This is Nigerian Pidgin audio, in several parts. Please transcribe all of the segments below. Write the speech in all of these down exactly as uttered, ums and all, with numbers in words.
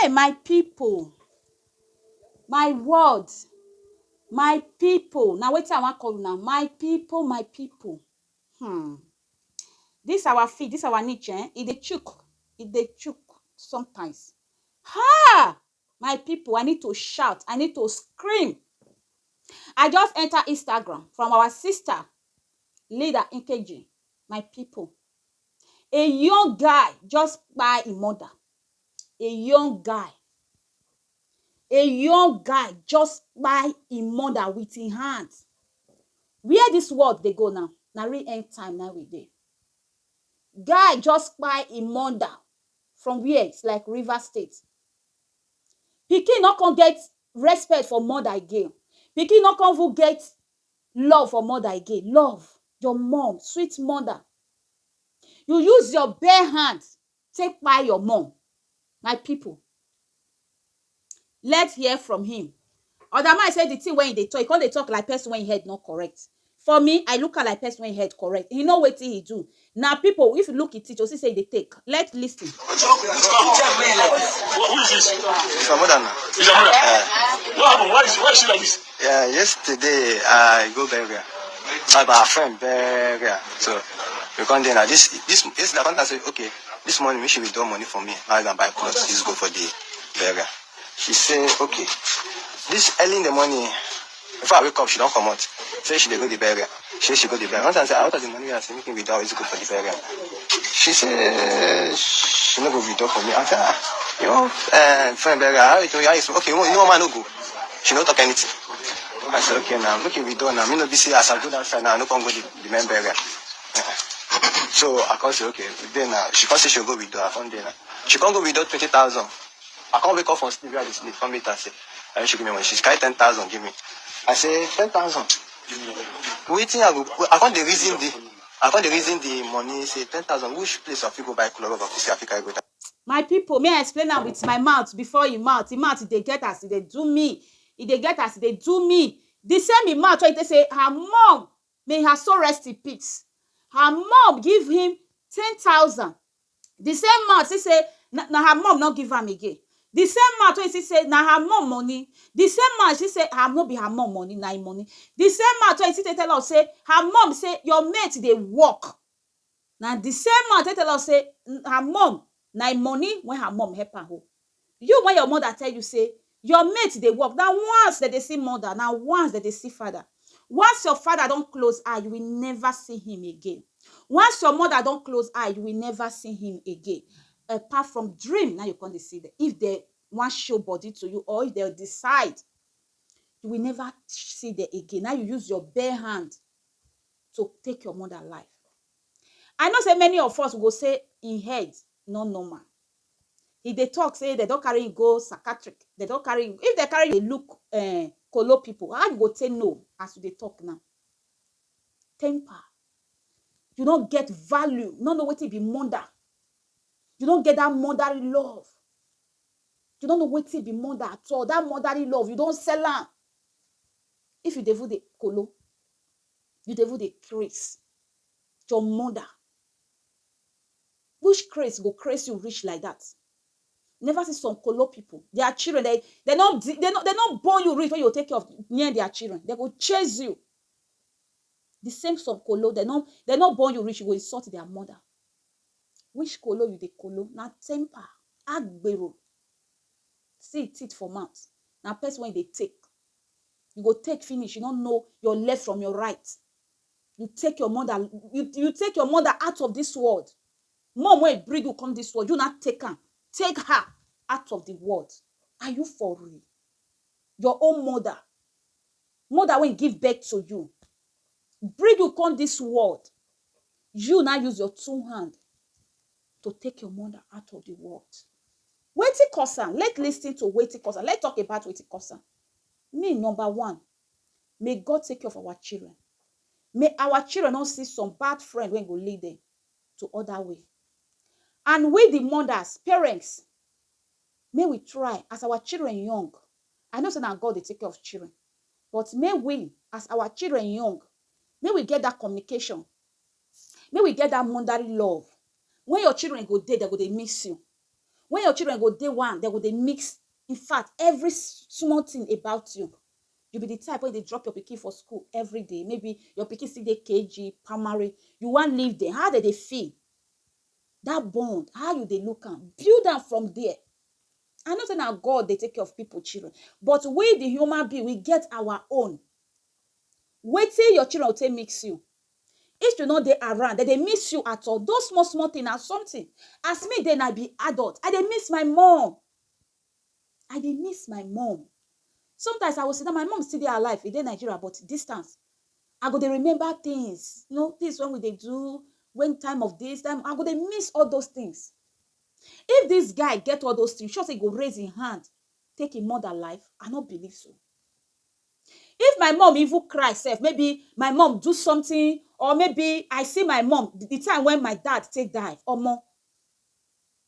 Hey, my people, my world, my people. Now, wetin I wan call una? My people, my people. Hmm. This our feed, this our niche, eh? E dey chook, e dey chook sometimes. Ha! My people, I need to shout, I need to scream. I just enter Instagram from our sister, Leader Nkeji. My people, a young guy just kpai him mother. A young guy, a young guy just kpai him mother with him hand. Where this world dey go now? Na real end time na we dey. Guy just kpai him mother from where? It's like River State. Pikin no come get respect for mother again. Pikin no come even get love for mother again. Love your mom, sweet mother. You use your bare hand take kpai your mom. My people, let's hear from him. Other man say the thing wey he dey talk, he come dey talk like person wey him head no correct. For me, I look am like person wey him head correct. He know wetin he do. Na people, if you look at it, you see say e dey take. Let's listen. Who is this? It's my mother now. It's your mother? What happened? Why is, why is she like this? Yeah, yesterday I go burial. So I buy a friend burial. So we come there now. This this this the contact say, okay, this morning we should withdraw money for me. I can buy clothes. This go for the burial. She say, okay. This early in the morning, before I wake up, she don comot. Say she dey go the burial. She she go the burial. Once I say, out of the money I say, make me withdraw, it's go for the burial. She say she no go withdraw for me. I say, ah, you know, uh, friend burial. How you, how you, okay, you know, man no go. She no talk anything. I say, okay now, make me withdraw now. Me no be say as I go that side now, I no come go the, the main burial. So I come say, okay, then now she come say she go withdraw. I come there now. She come go withdraw twenty thousand. I come wake up from sleep where I dey sleep, come meet her say, and she give me money. She carry ten thousand give me. I say, ten thousand? Wetin I go, I come dey reason the, I come dey reason the money, say ten thousand, which place I fit go buy clothes of this I fit carry go down? My people, may I explain am with my mouth before him mouth? Him mouth, e dey get as e dey do me. E dey get as e dey do me. The same him mouth wey he take say her mom, may her soul rest in peace. Her mom give him ten thousand. The same mouth, she say, na, na her mom no give am again. The same mouth wey she say, na her mom money. The same mouth, she say, her no be her mom money, na him money. The same mouth wey she take tell us say, her mom say, your mate dey work. Na the same mouth take tell us say, n-, her mom, na him money when her mom help her hold. You, when your mother tell you say, your mate dey work, na once dem dey see mother, na once dem dey see father. Once your father don close eye, you will never see him again. Once your mother don close eye, you will never see him again. Apart from dream, now you come dey see them. If they wan show body to you, or if they decide, you will never see them again. Now you use your bare hand to take your mother life. I know say many of us go say him head no normal. He dey talk say they don carry him go psychiatric. They don carry him. If they carry him, dey look, eh, kolo people, how you go take know as you dey talk now? Temper. You no get value. You no know wetin be mother. You no get that motherly love. You no know wetin be mother at all. That motherly love, you don sell am. If you dey even dey kolo, you dey even dey craze. Your mother. Which craze go craze you reach like that? Never see some kolo people. Their children, they, they no, they no, they no born you reach when you take care of near their children. They go chase you. The same some kolo, they no, they no born you reach, you go insult their mother. Which kolo you dey kolo? Na temper, agbero. See teeth for mouth. Na person wey dey take. You go take finish, you no know your left from your right. You take your mother, you, you take your mother out of this world. Mom wey bring you come this world, you not take am. Take her out of the world. Are you for real? Your own mother, mother wey give birth to you, bring you come this world. You now use your two hand to take your mother out of the world. Wetin cause am? Let's listen to wetin cause am. Let's talk about wetin cause am. Me, number one, may God take care of our children. May our children not see some bad friend wey go lead them to other way. And we, the mothers, parents, may we try as our children young. I know say na God dey take care of children, but may we, as our children young, may we get that communication. May we get that motherly love. When your children go dey, they go dey miss you. When your children go dey one, they go dey mix. In fact, every s- small thing about you. You be the type wey dey drop your pikin for school every day. Maybe your pikin still dey K G, primary. You wan leave them. How they dey feel? That bond, how you dey look am? Build am from there. I know say na God dey take care of people children, but we the human being, we get our own. Wetin your children go take mix you? If you no dey around, they dey miss you at all. Those small small thing na something. As me dey, I be adult. I dey miss my mom. I dey miss my mom. Sometimes I will sit down, my mom still dey alive, e dey Nigeria, but distance. I go dey remember things, you know, things when we dey do, when time of this, time, I go dey miss all those things. If this guy get all those things, sure say he go raise him hand, take him mother life? I no believe so. If my mom even cry sef, maybe my mom do something, or maybe I see my mom the time when my dad take die, omo,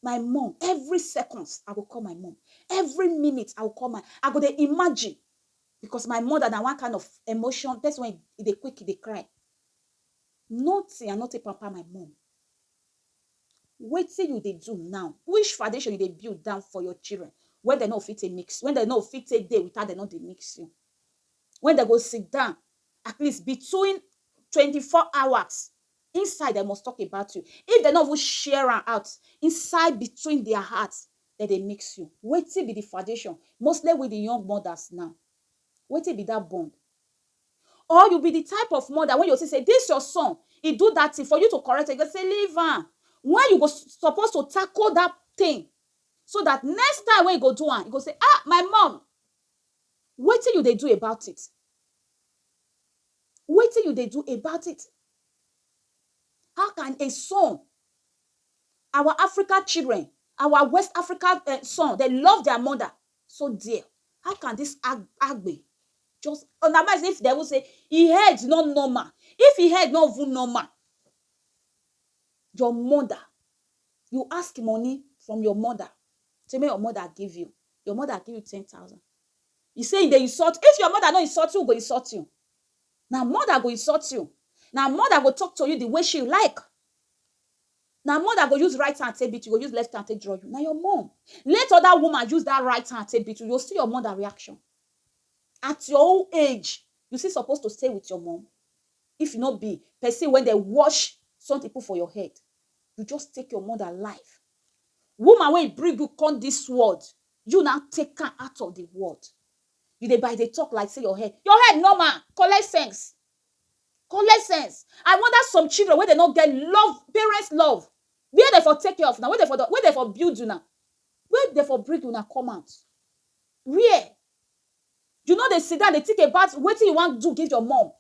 my mom, every seconds I go call my mom. Every minute I go call my, I go dey imagine, because my mother na one kind of emotion, person wey e dey quick, e dey cry. Nothing I no take pamper my mom. Wetin you dey do now? Which foundation you dey build down for your children when they no fit take mix, when they no fit take dey without they no dey mix you? When they go sit down, at least between twenty-four hours, inside they must talk about you. If they no even share am out, inside between their hearts, that they mix you. Wetin be the foundation? Mostly with the young mothers now. Wetin be that bond? Or you be the type of mother when you see say this your son, he do that thing, for you to correct it, you go say, "Leave am." When you go s- supposed to tackle that thing, so that next time when you go do am, you go say, "Ah, my mom, wetin you dey do about it? Wetin you dey do about it?" How can a son, our African children, our West African uh, son, they love their mother so dear. How can this ag- agbe just undermine? If they will say he head not normal, if he head not even normal, your mother, you ask money from your mother, say make your mother give you, your mother give you ten thousand. You say they insult. If your mother no insult you, go insult you. Now mother go insult you. Now mother go talk to you the way she like. Now mother go use right hand take beat you, go use left hand take draw you. Now your mom. Let other woman use that right hand take beat you. You'll see your mother reaction. At your old age, you still supposed to stay with your mom. If you not be person when they wash something put for your head, you just take your mother life. Woman when bring you come this world, you now take her out of the world. You dey by the talk like say your head, your head normal, collect sense. Collect sense. I wonder some children where they not get love, parents love. Where they for take care of now? Where they for the, where they for build you now? Where they for bring you now come out? Where? You know they sit down, they think about what you want to do give your mom.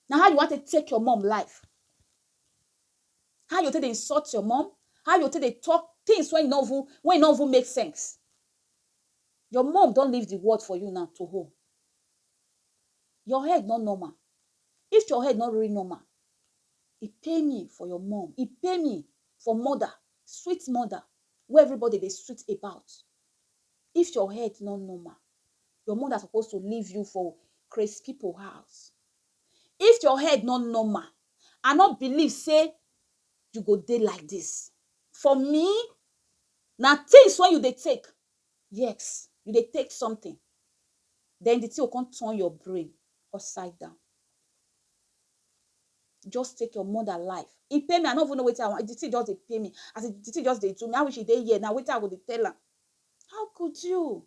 Now how you want to take your mom life? How you take they insult your mom? How you take they talk things when no even when no even make sense? Your mom don't leave the world for you now to hold. Your head not normal. If your head not really normal, it pay me for your mom. It pay me for mother, sweet mother, where everybody they sweet about. If your head not normal, your mother supposed to leave you for crazy people house. If your head not normal, I not believe say you go dey like this. For me, now things when you they take, yes, you they take something, then the thing will come turn your brain upside down. Just take your mother life. It pay me. I don't even know what I want. The thing just they pay me. As the thing just they do me. I wish it dey here. Now wait, I go dey tell her. How could you?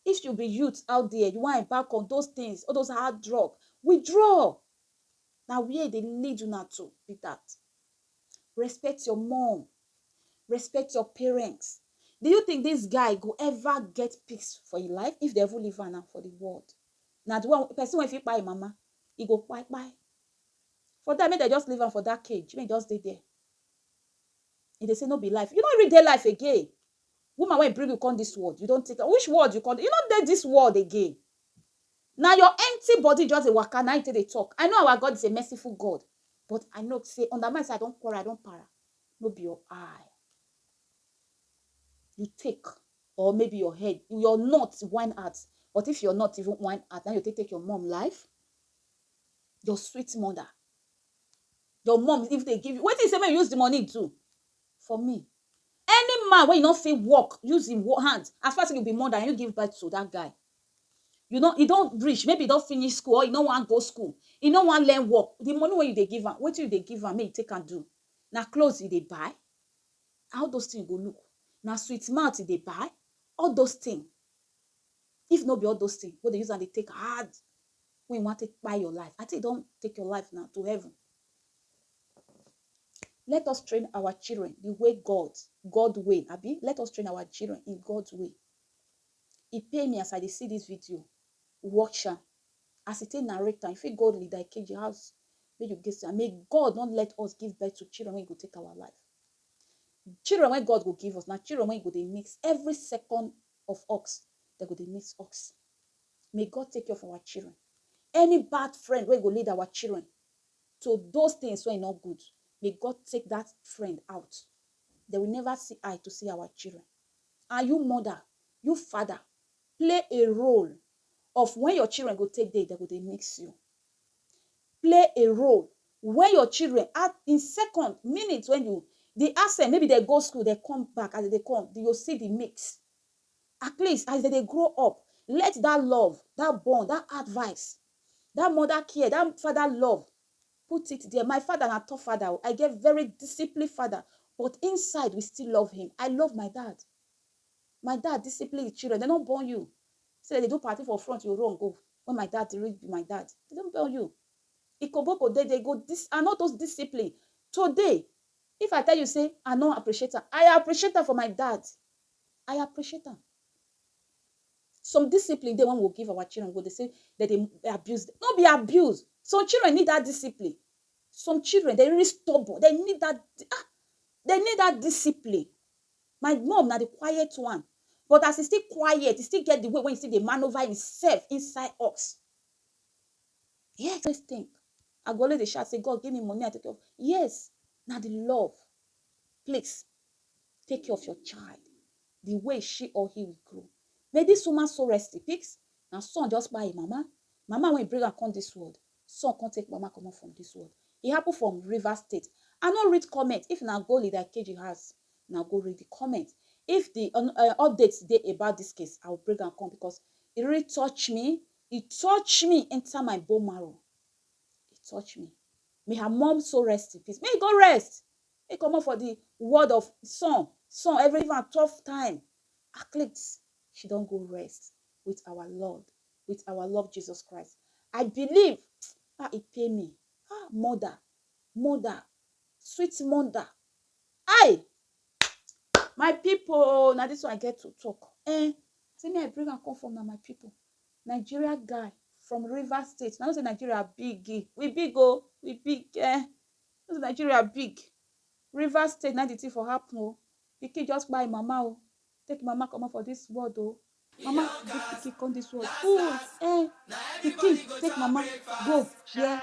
If you be youth out there, you want embark on those things, all those hard drug, withdraw. Now where they lead you now to be that. Respect your mom. Respect your parents. Do you think this guy go ever get peace for his life if they ever leave her now for the world? Now the one person when fit buy mama, he go buy buy. For that, make they just leave her for that cage. Make just stay there. If they say no be life, you don't read their life again. Woman when bring you come this world, you don't take her. Which world you come? You don't take this world again. Now your empty body just a waka. Now you take the talk. I know our God is a merciful God, but I know say under my side, I don't quarrel, I don't para. No be your eye. You take, or maybe your head, your not wine out. But if you're not even wine out, now you take take your mom life, your sweet mother, your mom, if they give you, what is say make you use the money do? For me, any man wey you no fit work, use him wo-, hand, as far as you be mother and you give birth to that guy, you know, he don reach, maybe he don finish school or he no wan go school, he no wan learn work. The money wey you dey give am, wetin you dey give am, make you take am do? Na clothes you dey buy? How those things go look? Na sweet mouth you dey buy? All those things. If no be all those things, wey dey use am dey take hard, wey you wan take buy your life, I think you don take your life now to heaven. Let us train our children the way God, God way, abi? Let us train our children in God's way. E pain me as I dey see this video. Watch am. As e take narrate am, if you go Leader Ikeji house, make you get am. May God not let us give birth to children wey go take our life. Children wey God go give us, na children wey go dey mix every second of us. They go dey mix us. May God take care of our children. Any bad friend wey go lead our children to those things wey no good, may God take that friend out. They will never see eye to see our children. And you mother, you father, play a role of when your children go take day, they go dey mix you. Play a role when your children are in second, minute, when you, the accent, maybe they go school, they come back, as they come, you see the mix. At least as they dey grow up, let that love, that bond, that advice, that mother care, that father love, put it there. My father na tough father o. I get very disciplined father, but inside we still love him. I love my dad. My dad discipline the children. They don't born you. Say they do party for front, you run go. When my dad really be my dad, they don't born you. Ikoboko dey, they go dis, and all those discipline. Today, if I tell you say I no appreciate am, I appreciate am for my dad. I appreciate am. Some discipline dey when we give our children, go dey say that they abuse them. No be abuse. Some children need that discipline. Some children, they really stubborn. They need that, ah, they need that discipline. My mom na the quiet one. But as e still quiet, e still get the way when e still dey maneuver himself inside us. Yes, always think. I go always dey shout say, "God, give me money, I take care of." Yes, na the love. Please, take care of your child the way she or he will grow. May this woman so rest in peace. Na son just kpai him mama. Mama wey bring am come this world, son come take mama comot from this world. E happen from Rivers State. I no read comment. If na go Leader Ikeji house, na go read the comment. If the, uh, uh, updates dey about this case, I will bring am come because e really touch me. E touch me enter my bone marrow. E touch me. May her mom so rest in peace. May e go rest. May e comot for the world of son. Son, every even tough time. At least she don go rest with our Lord, with our Lord Jesus Christ. I believe, ah, e pain me. Ah, mother, mother, sweet mother. Aye, my people, na this one I get to talk. Eh, say me I bring am come from na my people. Nigeria guy from Rivers State. Na know say Nigeria big, eh. We big o, we big, eh. Know say Nigeria big. Rivers State, na the thing for happen o. Pikin just kpai mama o. Take mama comot for this world o. Mama bring pikin come this world. Ooh, eh. Pikin take mama go. Yeah.